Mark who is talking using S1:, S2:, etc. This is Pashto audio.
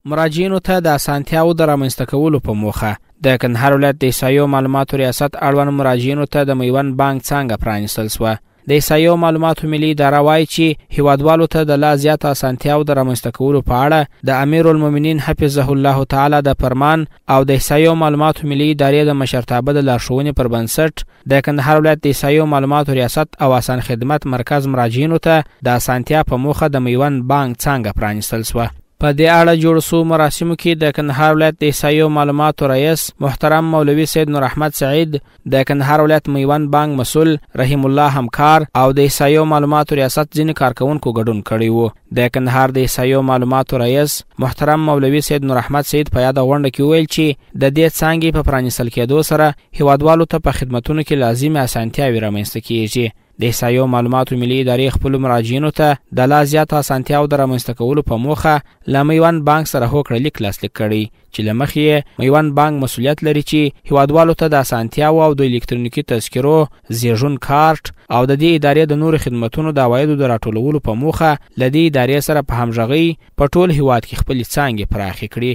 S1: مراجعینو ته د اسانتیاوو د رامنځته کولو په موخه د کندهار ولایت د احصایو معلوماتو ریاست اړوند مراجعینو ته د میوند بانک څانګه پرانیستل شوه. د احصایو معلوماتو ملي اداره وايي چې هیوادوالو ته د لا زیاتو اسانتیاوو د رامنځته کولو په اړه د امیرالمؤمنین حفظه الله تعالی د فرمان او د احصایو معلوماتو ملي ادارې د مشرتابه د لارښوونې پر بنسټ د کندهار ولایت د احصایو معلوماتو ریاست او آسان خدمت مرکز مراجعینو ته د اسانتیا په موخه د میوند بانک څانګه پرانیستل شوه. په دې اړه جوړو سو مراسمو کې د کندهار ولایت د احصایو معلوماتو رئیس محترم مولوي سید نور احمد سعید، د کندهار ولایت میوند بانک مسول رحیم الله همکار او د احصایو معلوماتو ریاست ځینې کارکوونکو ګډون کړی وو. د کندهار د احصایو معلوماتو رئیس محترم مولوي سید نور احمد سعید په یاده غونډه کې وویل چې د دې څانګې په پرانیستل کېدو سره هیوادوالو ته په خدمتونو کې لازمې اسانتیاوې رامنځته کیږي. د احصایو معلوماتو ملي ادارې خپلو مراجعینو ته د لا زیاتو اسانتیاو د رامنځته کولو په موخه له میوند بانک سره هوکړه لیک لاسلیک کړی چې له مخې یې میوند بانک مسولیت لري چې هیوادوالو ته د اسانتیاو او د الکترونیکي تذکرو، زیږون کارت او د دې ادارې د نورو خدمتونو د عوایدو د راټولولو په موخه له دې ادارې سره په همغږۍ په ټول هیواد کې خپلې څانګې پراخې کړي.